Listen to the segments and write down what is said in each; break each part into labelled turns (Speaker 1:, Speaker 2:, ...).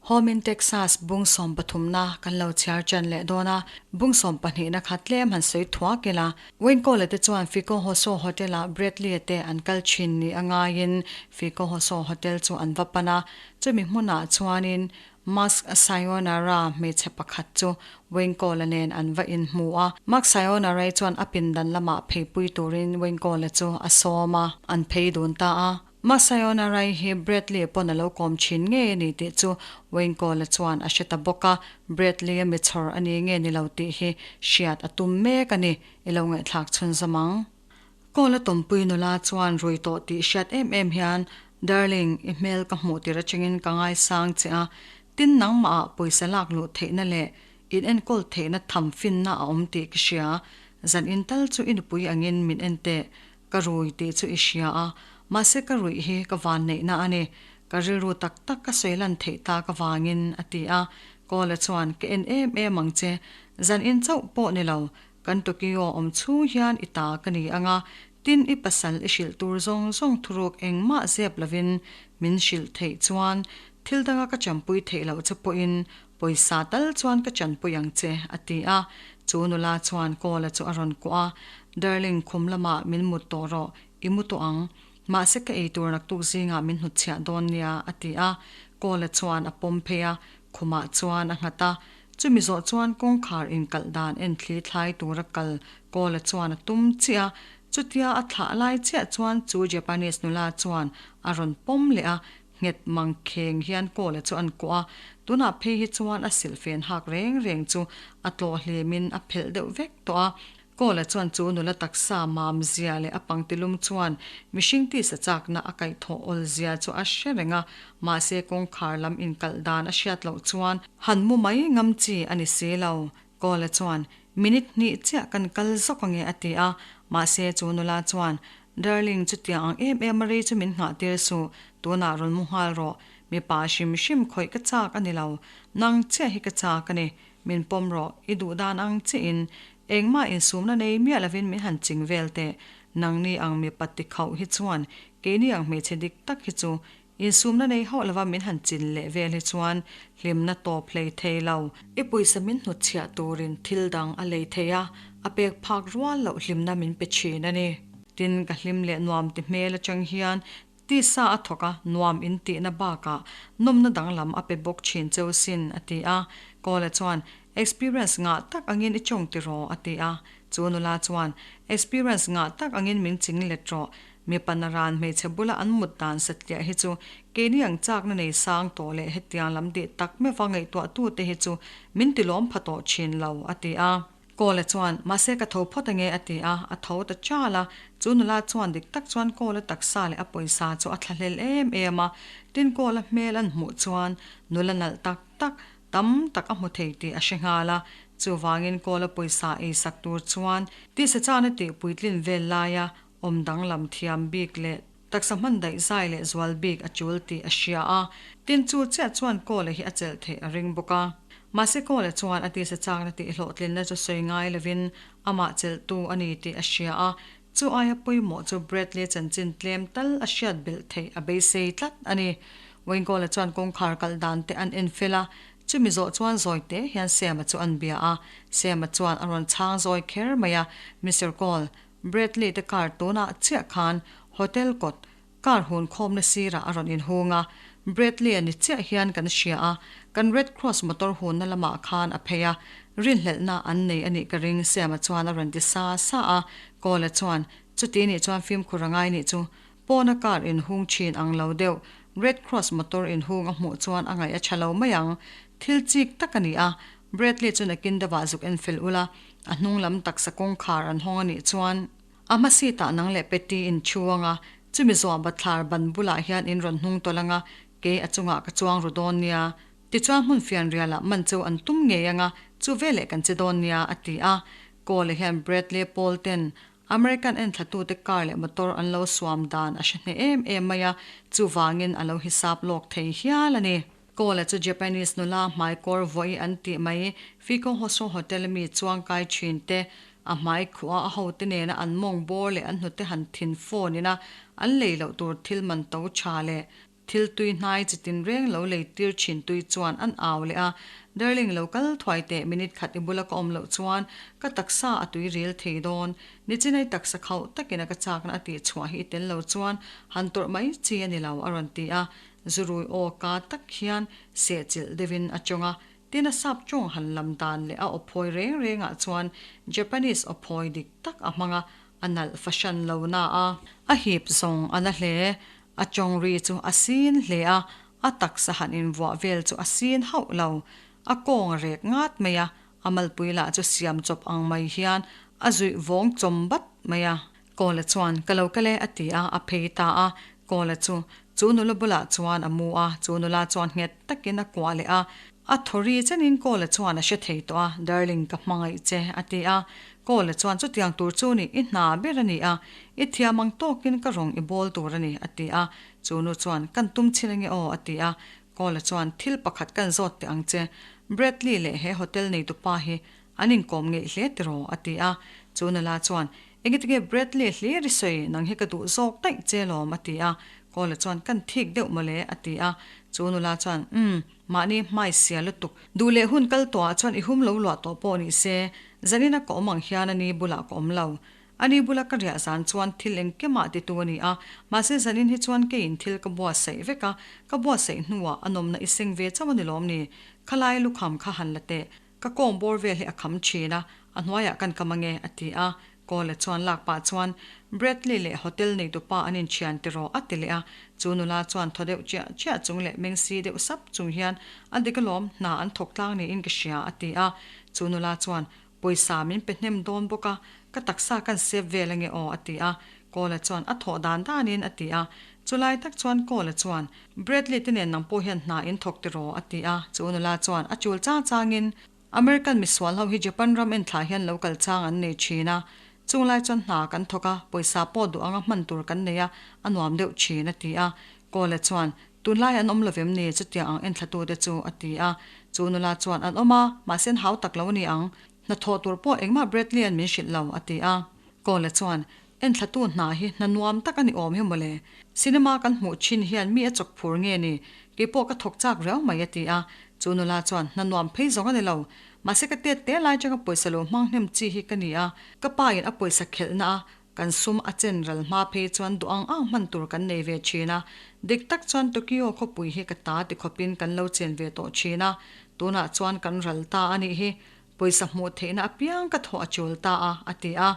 Speaker 1: Home in Texas bung sawmpathumna kan lo chhiar ṭan leh dawn a, bung sawmpahnihna kha tlem han sawi thuak ila. Wayne Cole te chuan Fico Hoso Hotel-ah Bradley-a te an kal ṭhin ni a ngaiin Fico Hoso Hotel chu an va pan a, chumi hmunah chuanin Musk Sayonara hmeichhe pakhat chu Wayne Cole-a nen an va inhmu a. Musk Sayonara-i chuan a pindan lamah pheipui turin Wayne Cole-a chu a sawm a, an phei dun ta a. Masayona Rai hi Bradley pawn a lo kawm thin ngei a ni tih chu Wayne Cole-a chuan a hre ta bawk a, Bradley-a mi chhawr a ni nge ni lo tih hi hriat a tum mek a ni, i lo ngaihthlak chhunzawm ang. Cole-a tawmpui nula chuan rui tawh tih hriat em em hian, Darling, i hmel ka hmuh tir atangin ka ngaisang che a, tin nangmah ah pawisa lak luh theihna leh in enkawl theihna tham finna a awm tih ka hria, zan in tal chu i nupui angin min en teh, Ka rui tih chu i hria a, mahse ka ruih hi ka van neihna a ni. Ka rilru tak tak ka sawi lan theih tak avangin, a ti a. Kawla chuan, Ka en em em ang che. Zan in chauh pawh ni lo, kan Tokyo awm chhung hian i ta ka ni ang a, tin i pasal i hrilh tur zawng zawng thuruk engmah zep lovin min hrilh theih chuan thil danga ka chanpui theih loh che pawhin Pawisa tal chuan ka chanpui ang che, a ti a. Chu nula chuan Kawla chu a rawn kuah a, Darling, khum lamah min mut tawh rawh, i mu tawh ang. Mahse ka ei tur naktuk zingah min hnutchhiah dawn nia, a ti a. Kawla chuan a pawm phei a, khumah chuan a nghat a. Chumi zawh chuan kawngkhar inkalh dan en thli thlai tura kal Kawla chuan a tum chiah a. Chutia a thlah lai chiah chuan chu Japanese nula chuan a rawn pawm leh a, Nghet mang kheng hian Kawla chu an kuah a, tunah phei hi chuan a silhfen hak reng reng chu a tlawh hlimin a phelh deuh vek tawh a. Kawla chuan chu nula taksa mam zia leh a pangtilum chuan mihring tisa chakna a kaihthawh awl zia chu a hre reng a, mahse kawngkhar lam inkalh dan a hriat loh chuan han mu mai ngam chi a ni si lo. Kawla chuan, Minute hnih chiah kan kal zawk ange a ti a, mahse chu nula chuan, Darling, chutiang ang em em a rei chu min nghah tir suh, tunah rawn mu nghal rawh. Mipa hrim hrim khawih ka chak a ni lo, nang chiah hi ka chak a ni. Min pawm rawh, i duh dan ang chiahin engmah insumna nei miah lovin min han ching vel teh. Nangni ang mipa ti khauh hi chuan keini ang hmeichhe dik tak hi chu insumna nei hauh lova min han chin leh vel hi chuan hlimna tawp hlei thei lo. I pawisa min hnutchhiah turin thil dang a lei thei a, a pek phak rual loh hlimna min pe thin a ni. Tin, ka hlim leh nuam ti hmel atang hian tisa a thawk a, nuam in tihna bakah nawmna danglam a pe bawk thin cheu sin, a ti a. Kawla chuan, Experience ngah tak angin i chawng tiraw? a ti a. Chu nula chuan, Experience ngah tak angin min ching let rawh. Mipa naran hmeichhe bula an mut dan satliah hi chu keini ang chakna nei sang tawh leh hetiang lam dih tak meuha ngaihtuahtute hi chu min tilawm pha tawh thin lo, a ti a. Kawla chuan, Mahse ka tho phawt ange a ti a, a tho ta chal a. Chu nula chuan dik tak chuan Kawla taksa leh a pawisa chu a thlahlel em em a. Tin Kawla hmel an hmuh chuan nula nalh tak tak, tam tak a hmu thei tih a hre nghal a. Chuvangin Kawla pawisa ei sak tur chuan tisa chana tih puitlin vel laia awm danglam thiam bik leh taksa hman daih zai leh zual bik a tul tih a hria a, tin chu chiah chuan Kawla hi a chelh theih a ring bawk a. Mahse Kawla chuan a tisa chakna tih hlawhtlinna chu sawi ngai lovin amah chelhtu a ni tih a hria a, chu aia pawimawh chu Bradley chanchin tlem tal a hriat belh theih a beisei tlat a ni. Wayne Kawla chuan kawngkhar kalh dan te an en fel a, chumi zawh chuan zawi te hian Sam-a chu an bia a, Sam-a chuan a rawn chhang zawi kher mai a, Mister Cole, Bradley te car tunah chiah khan hotel kawt car hun khawmna sirah a rawn inhung a, Bradley a ni chiah hian kan hria a, kan Red Cross motor hunna lamah khan a phei a, rinhlelhna an nei a nih ka ring Sam-a chuan a rawn ti sa sa a, Kawla chuan, Chuti nih chuan fimkhur a ngai nih chu, pawna car inhung thin ang lo deuh, Red Cross motor inhung a hmuh chuan a ngaih a tha lo mai ang, thil chik tak a ni a, Bradley chu nakin deuhah zuk en fel ula, a hnung lam taksa kawngkhar an hawng a nih chuan a hma seat ah nang leh Patty in thu ang a, chumi zawh bathlar ban bulah hian in rawn hnung tawlh ang a, kei a chungah ka chuang ru dawn nia. Tichuan hmun fianrial ah man chu an tum ngei ang a, chu veleh kan che dawn nia, a ti a. Cole hian Bradley pawl ten American enthlatute car leh motor an lo suam dan a hre hneh em em mai a, chuvangin a lo hisap lawk thei hial a ni. Kawla chu Japanese nula hmaikawr vawi an tih mai Fico Hoso Hotel mi chuangkai thin te, a hmai khuh a a hote nena an mawng bawr leh an hnute han thin phone ina an lei loh tur thil man to tha leh. Thil tui hnai chi tinreng lo lei tir thin tui chuan an au leh a, Darling lo kal thuai teh minute khat i bula ka awm loh chuan ka taksa a tui ril thei dawn. Nichinai taksa khauh takin a ka chakna a tih chhuah hi i tel lo chuan han tawrh mai chi a ni lo a rawn ti a, zurui aw ka tak hian sehchilh deuhin a tawng a, tin a sap tawng han lam dan leh a aw phawi reng rengah chuan Japanese aw phawi dik tak a hmang a, a nalh fahran lo na a. A hip zawng a la hle. A tawng ri chu a sin hle a, a taksa han invuah vel chu a sin hauh lo. A kawng a rek ngat mai a, a malpui lah chu siam chawp ang mai hian a zuih vawng chawm bat mai a. Kawla chuan, Ka lo kal e a ti a, a phei ta a. Kawla chu chu nula bulah chuan a mu a, chu nula chuan nghet takin a kuah leh a. A thaw ri chenin Kawla chuan a hre thei tawh a, Darling ka hmangaih che a ti a. Kawla chuan chutiang tur chu ni i hna ber a ni a, i thiam ang tawkin ka rawng i bawl tur a ni a ti a. Chu nu chuan kan tum chhin ange aw a ti a. Kawla chuan thil pakhat kan zawt teh ang che, Bradley leh he hotel neitupa hi an inkawm ngeih hle tiraw a ti a. Chu nula chuan Engetinge Bradley hlir i sawi, nang hi ka duh zawk daih che lawm a ti a. Kawla chuan kan thik deuh mawle a ti a. Chu nula chuan umm. Mahni hmai sia lutuk. Duh leh hun kal tawhah chuan i hum lo luah tawh pawh ni se, zanina ka awm ang hian ani bulah ka awm lo. Ani bula ka riah zan chuan thil engkemah titu a ni a, mahse zanin hi chuan keiin thil ka buatsaih vek a, ka buatsaih hnuah a nawmna i seng ve chauh a ni lawm ni? Khalai lukham kha han la teh. Ka kawng bawr vel hi a kham thin a, a hnuaiah kan kam ange, a ti a. Kawla chuan lak pah chuan, Bradley leh hotel neitupa an inthian tiraw? a ti leh a. Chu nula chuan thaw deuh chiah chiah chung leh meng si deuh sap chung hian, A dik alawm, hna an thawk tlang niin ka hria, a ti a. Chu nula chuan, Pawisa min pe hnem dawn bawk a, ka taksa kan sep vel ange aw, a ti a. Kawla chuan a thawh dan danin a ti a. Chulai tak chuan Kawla chuan, Bradley te nen nang pawh hian hna in thawk tiraw? a ti a. Chu nula chuan a chul chang changin, American misual ho hi Japan ram enthla hian lo kal chang an nei thin a. Chunglai chuan hna kan thawk a, pawisa pawh duh anga hman tur kan nei a, a nuam deuh thin, a ti a. Kawla chuan, Tunlai an awm lovem ni chutiang ang enthlatute chu? a ti a. Chu nula chuan, An awm a, mahse an hau tak lo a ni ang. Hnathawh tur pawh engmah Bradley-a'n min hrilh lo, a ti a. Kawla chuan, Enthlatu hna hi hna nuam tak a ni awm hi mawle. Cinema kan hmuh thin hian mi a chawk phur nge ni? Keipawh ka thawk chak riau mai a ti a. Chu nula chuan, Hna nuam phei zawng a ni lo. Mahse ka tet te lai changa pawisa lo hmang hnem chi hi ka ni a. Ka pa in a pawisa khelhna a kan sum a chen ral hma phei chuan duh ang ang hman tur kan nei ve thin a. Dik tak chuan Tokyo khawpui hi ka ta ti khawpin kan lo chen ve tawh thin a. Tunah chuan kan ral ta a nih hi. Pawisa hmuh theihna apiang ka thawh a chul ta a, a ti a.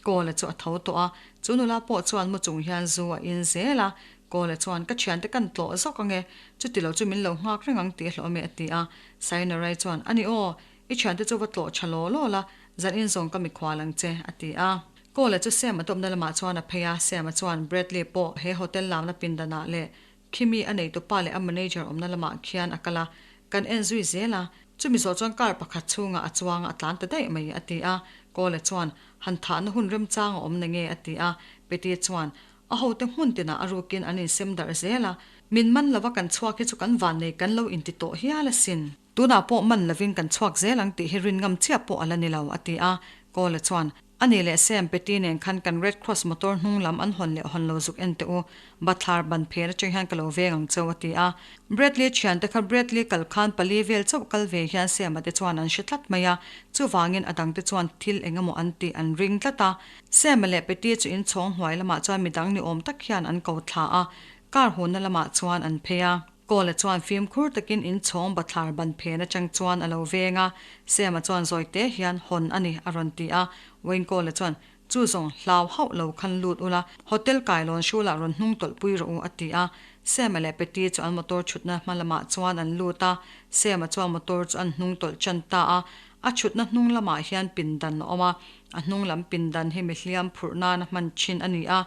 Speaker 1: Kawla chu a tho tawh a, chu nula pawh chuan mu chung hian zu a in zel a. Kawla chuan, Ka thiante kan tlawh zawk ange, chuti lo chu min lo nghak reng ang tih hlawh a a ti a. Sainarai chuan, Ani aw, i thiante chu va tlawh tha law law la, zan in zawng ka mikhual ang che, a ti a. Kawla chu Sam-a tawpna lamah chuan a phei a, Sam-a chuan Bradley pawh he hotel lamna pindanah leh Khimi a neitupa leh a manager awmna lamah khian a kal a, kan en zui zel a, chumi zawh chuan car pakhat chhungah a chuang a tlan ta daih mai a ti a, Kawla chuan, Han thahna hun remchang a awm na nge a ti a, Peti chuan, A hote hmun tinah a rukin an insem darh zel a, min man lova kan chhuak hi chu kan vannei kan lo inti tawh hial asin. Tunah pawh man lovin kan chhuak zel ang tih hi rin ngam chiah pawh a la ni lo a ti a, Kawla chuan, A nih leh Sam, Petty nen khan kan Red Cross motor hnung lam an hawn leh hawn lo zuk en teh u, bathlar ban phen atang hian ka lo veng ang cheu a ti a. Bradley thiante kha Bradley kal khan pali vel chauh kal ve hian Sam-a te chuan an hre tlat mai a, chuvangin a dangte chuan thil eng emaw an tih an ring tlat a. Sam-a leh Petty chu inchhawng hnuai lamah chuan midang ni awm tak hian an ko thla a, car hunna lamah chuan an phei a. Kawla chuan fimkhur takin inchhawng bathlar ban phen atang chuan a lo veng a, Sam-a chuan zawi te hian hawn a ni a rawn ti a. Wayne Kawla chuan, Chu zawng hlau hauh lo khan lut ula, hotel kailawn hrulah rawn hnung tawlhpui rawh u a ti a. Sam-a leh Petty chu an motor chhutna hma lamah chuan an lut a, Sam-a chuan motor chu an hnung tawlh chan ta a. A chhutna hnung lamah hian pindan a awm a, a hnung lam pindan hi mihliam phurh nana hman thin a ni a.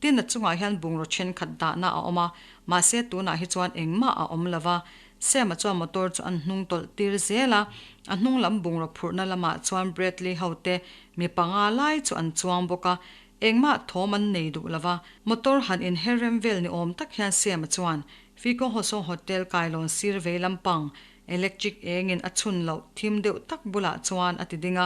Speaker 1: Tin, a chungah hian bungraw thenkhat dahna a awm a, mahse tunah hi chuan engmah a awm lo va. Sam-a chuan motor chu an hnung tawlh tir zel a, a hnung lam bungraw phurhna lamah chuan Bradley ho te mi panga lai chu an chuang bawk a, engmah thawm an nei duh lo va. Motor han inher rem vel ni awm tak hian Sam-a chuan Fico Hoso Hotel kailawn sir vei lampang Electric engin a chhun loh thim deuh tak bulah chuan a ti ding a.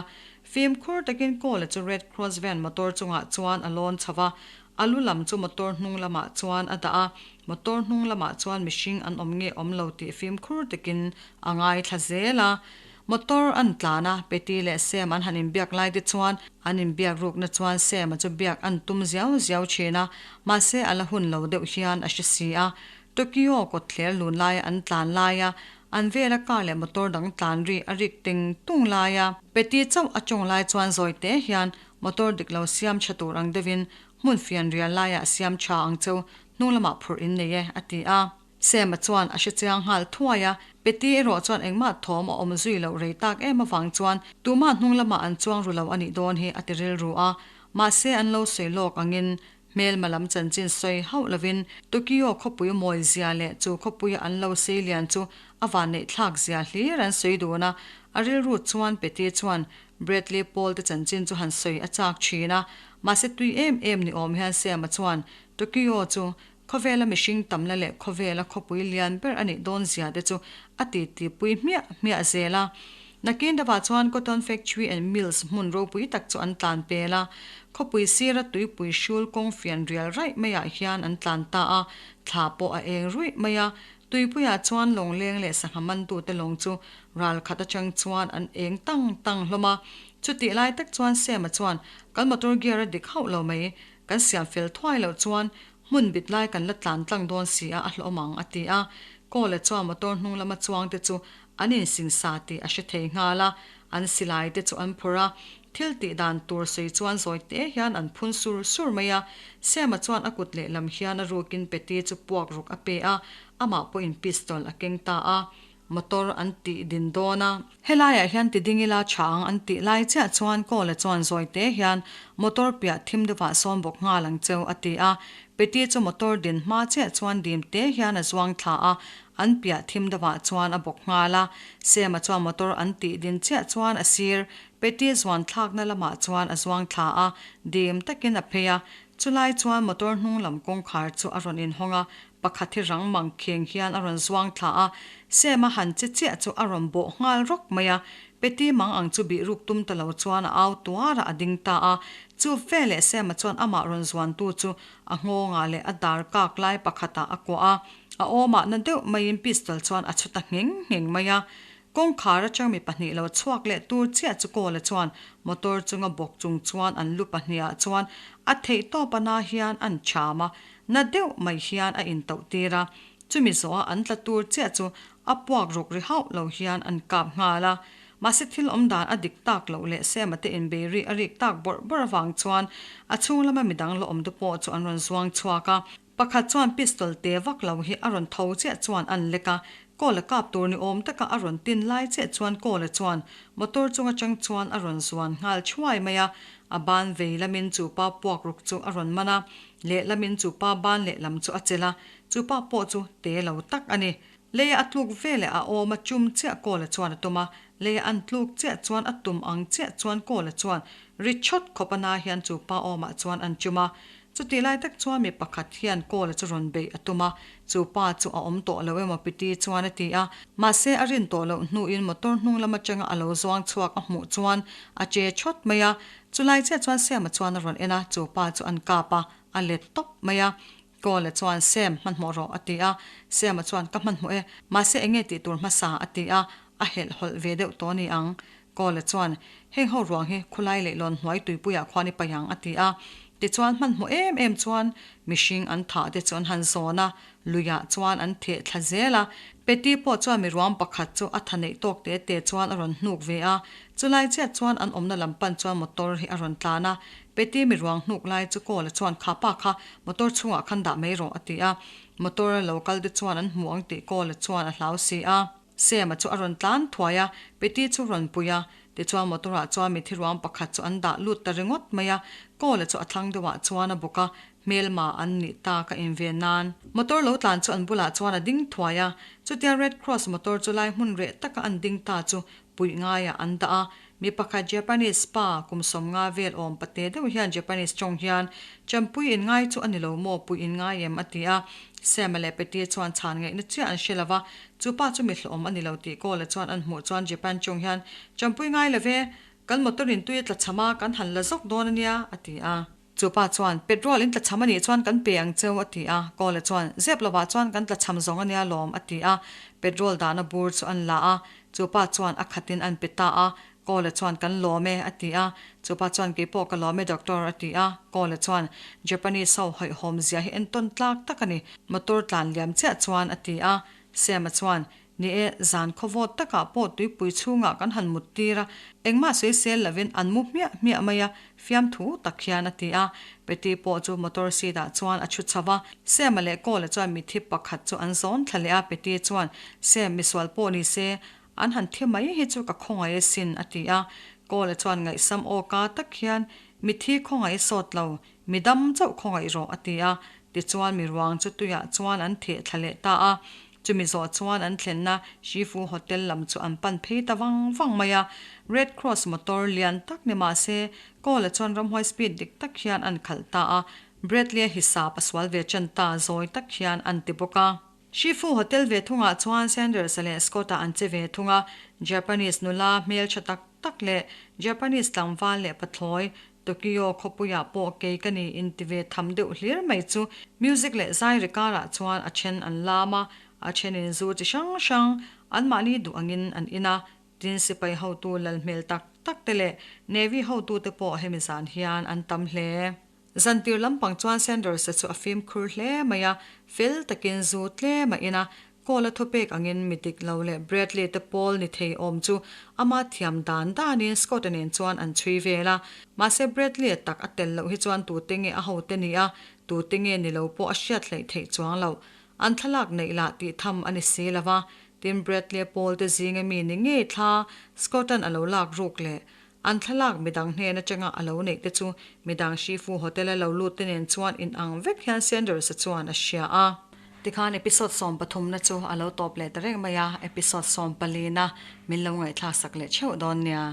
Speaker 1: Fimkhur takin Kawla chu Red Cross van motor chungah chuan a lawn chho va, a lu lam chu motor hnung lamah chuan a dah a. Motor hnung lamah chuan mihring an awm nge awm lo tih fimkhur takin a ngaithla zel a. Motor an tlan a, Petty leh Sam an han inbiak lai te chuan an inbiak rukna chuan Sam-a chu biak an tum ziau ziau thin a, mahse a la hun lo deuh hian a hre si a. Tokyo kawtthler lun laia an tlan laia an vela car leh motor dang tlan ri a rik teng tung laia Petty chauh a tawng lai chuan zawi te hian motor dik lo siam tha tur ang deuhin hmun fian rial laiah siam tha ang cheu hnung lamah phurh in nei e a ti a. Sam-a chuan a hre chiang nghal thuai a, Petty erawh chuan engmah thawm a awm zui loh rei tak em avang chuan tumah hnung lamah an chuang ru lo a nih dawn hi a ti rilru a. Mahse an lo sawi lawk angin Hmelma lam chanchin sawi hauh lovin Tokyo khawpui mawi zia leh chu khawpuia an lo sei lian chu a vanneih thlak zia hlir an sawi dun a, a rilru chuan Petty chuan Bradley Paul te chanchin chu han sawi a chak thin a, mahse tui em em ni awm hian Sam-a chuan Tokyo chu khawvela mihring tamna leh khawvela khawpui lian ber a nih dawn zia te chu a titi pui hmiah hmiah zel a. Nakin deuhah chuan Cotton Factory and Mills hmun ropui tak chu an tlan pel a, khawpui sira tuipui hrul kawng fian rial raih maiah hian an tlan ta a, thla pawh a eng ruih mai a. Tuipuiah chuan lawngleng leh sangha mantute lawng chu ral khat atang chuan an eng tang tang hlawm a. Chutih lai tak chuan Sam-a chuan, Kan motor gear a dik hauh lo mai, kan siam fel thuai loh chuan hmun bit lai kan la tlan tlang dawn si a, a hlawm ang, a ti a. Kawla chuan motor hnung lama chuangte chu An insingsa tih a hre thei nghal a, an silai te chu an phur a, thil tih dan tur sawi chuan zawi te hian an phun sur sur mai a. Sam-a chuan a kut lehlam hian a rukin Petty chu puak ruk a pe a, amah pawhin pistol a keng ta a. Motor an tih din dawn a. Helaiah hian ti ding ila tha ang an tih lai chiah chuan Kawla chuan zawi te hian motor piah thim deuhah sawn bawk nghal ang cheu a ti a. Petty chu motor din hma chiah chuan dim te hian a zuang thla a, An piah thim deuhah chuan a bawk nghal a, Sam-a chuan motor an tih din chiah chuan a sir, Petty zuan thlakna lamah chuan a zuang thla a, dim takin a phei a. Chulai chuan motor hnung lam kawngkhar chu a rawn inhawng a, pakhat hi rang mang kheng hian a rawn zuang thla a, Sam-a han che chiah chu a rawn bawh nghal rawk mai a, Petty mang ang chu bih ruk tum ta lo chuan a au tuar a, a ding ta a. Chu veleh Sam-a chuan amah rawn zuantu chu a nghawngah leh a dar kak lai pakhatah a kuah a, A awmah na deuh maiin pistol chuan a chhu ta ngheng ngheng mai a. Kawngkhar atang mi pahnih lo chhuak leh tur chiah chu Kawla chuan motor chunga bawk chung chuan an lu pahnih ah chuan a theih tawp a na hian an cham a, na deuh mai hian a intauh tir a. Chumi zawh a an tla tur chiah chu a puak ruk ri hauh lo hian an kap nghal a. Mahse thil awm dan a dik tak loh leh Sema te inbei ri a rik tak bawrh bawrh avang chuan a chhung lama midang la awm te pawh chu an rawn zuang chhuak a. Pakhat chuan pistol te vak lo hi a rawn tho chiah chuan an lek a, Kawla kap tur ni awm taka a rawn tin lai chiah chuan Kawla chuan motor chung atang chuan a rawn zuan nghal thuai mai a, a ban vei lamin chu pa puak ruk chu a rawn man a, lehlamin chu pa ban lehlam chu a chelh a, chu pa pawh chu te lo tak a ni. Leia a tluk veleh a awm a chum chiah Kawla chuan a tum a, leia an tluk chiah chuan a tum ang chiah chuan Kawla chuan ri chawt khawp a na hian chu pa awmah chuan an chum a. Chutih lai tak chuan mi pakhat hian Kawla chu rawn beih a tum a, chu pa chu a awm tawh lo emaw Piti chuan a ti a, mahse a rin tawh loh hnuin motor hnung lam atanga a lo zuang chhuak a hmuh chuan a che chawt mai a, chulai chiah chuan Siama chuan a rawn en a, chu pa chu an kap a, a let tawp mai a. Kawla chuan, Sam, hmanhmawh rawh, a ti a. Sam-a chuan, Ka hmanhmawh e, mahse eng nge tih tur hmasa? a ti a, a helh hawlh ve deuh tawh a ni ang. Kawla chuan, Heng ho ruang hi khulai leihlawn hnuai tuipuiah khuan i paih ang, a ti a. Tichuan, hmanhmawh em em chuan mihring an thah te chu an han zawn a, luiah chuan an theh thla zel a. Peti pawh chuan mi ruang pakhat chu a tha neih tawk te te chuan a rawn hnuk ve a. Chulai chiah chuan an awmna lam pan chuan motor hi a rawn tlan a. Peti mi ruang hnuk lai chu Kawla chuan kha pa kha motor chhungah khan dah mai rawh a ti a. Motor a lo kal te chuan an hmu ang tih Kawla chuan a hlau si a. Sam-a chu a rawn tlan thuai a, Peti chu rawn pui a. Tichuan motor ah chuan mithi ruang pakhat chu an dah lut ta ringawt mai a. Kawla chu a thlang deuhah chuan a bawk a, hmelma an nih ta ka inven nan. Motor lo tlan chu an bulah chuan a ding thuai a. Chutia Red Cross motor chu lai hmun reh taka an ding ta chu puih ngaiah an dah a, mi pakhat Japanese pa kum 50 vel awm pate deuh hian Japanese tawng hian, Champui in ngai chu a ni lo maw, puih in ngai em? a ti a. Sam-a leh Peti chuan chhan ngaihna chiah an hre lo va, chu pa chu mi hlawhawm a ni lo tih Kawla chuan an hmuh chuan Japan tawng hian, Champui ngai lo ve, kan motor in tui a tla cham a, kan han la zawk dawn a nia, a ti a. Chu pa chuan, Petrol in tlachham a nih chuan kan pe ang cheu, a ti a. Kawla chuan, Zep lovah chuan kan tlachham zawng a nia lawm, a ti a. Petrol dahna bur chu an la a. Chu pa chuan a khatin an pe ta a. Kawla chuan, Kan lawm e, a ti a. Chu pa chuan, Kei pawh ka lawm e, Doctor, a ti a. Kawla chuan, Japanese ho hawihhawm zia hi entawn tlak tak a ni, motor tlan liam chiah chuan, a ti a. Sam-a chuan, Ni e, zan khawvawt takah pawh tuipui chhungah kan han mut tir a, engmah sawisel lovin an mu hmiah hmiah mai a, fiamthu tak hian a ti a. Peti pawh chu motor seat ah chuan a chhu chho a, Sam-a leh Kawla chuan mithi pakhat chu an zawn thla leh a, Peti chuan, Sam, misual pawh ni se, an han thi mai hi chu ka khawngaih asin, a ti a. Kawla chuan ngaihsam aw ka tak hian, Mithi khawngaih sawt lo, midam chauh khawngaih rawh, a ti a. Tichuan miruang chu tuiah chuan an theh thla leh ta a. Chumi zawh chuan an thlenna Shifu Hotel lam chu an pan phei ta vang vang mai a. Red Cross motor lian tak ni mah se, Kawla chuan ramhuai speed dik tak hian an khalh ta a. Bradley-a hisap a sual ve ṭan ta zawi tak hian an ti bawk a. Shifu Hotel ve thungah chuan Sanders-a leh Scott-a an che ve thung a. Japanese nula hmelṭha tak tak leh Japanese tlangval leh pathlawi Tokyo khawpuiah pawh kei ka ni inti ve tham deuh hlir mai chu music leh zai ri karah chuan a then an lam a, a thenin zu chi hrang hrang anmahni duh angin an in a, tin sipai hotu lal hmel tak tak te leh Navy hotu te pawh hemi zan hian an tam hle. Zantir lampang chuan Sanders-a chu a fimkhur hle mai a, fel takin zu tlem a in a, Kawl a thupek angin mi dik lo leh Bradley te pawl ni thei awm chu ama thiam dan danin Scott-a nen chuan an chhui vel a. Mahse Bradley-a tak a tel loh hi chuan tute nge a hote ni a, tute nge ni lo pawh a hriat hleih theih chuang loh. An thlalak neih lah tih tham a ni si lo va, tin Bradley-a pawl te zinga mi ni ngei thla Scott-a'n a lo lak ruk leh An thlalak midang hnen atanga a lo neih te chu midang Shifu Hotel a lo lut te nen chuan in ang vek hian Sanders-a chuan a hria a. Tikhan episode sawmpathumna chu a lo tawp leh ta reng mai a, episode sawmpalina min lo ngaihthlak sak leh theuh dawn nia.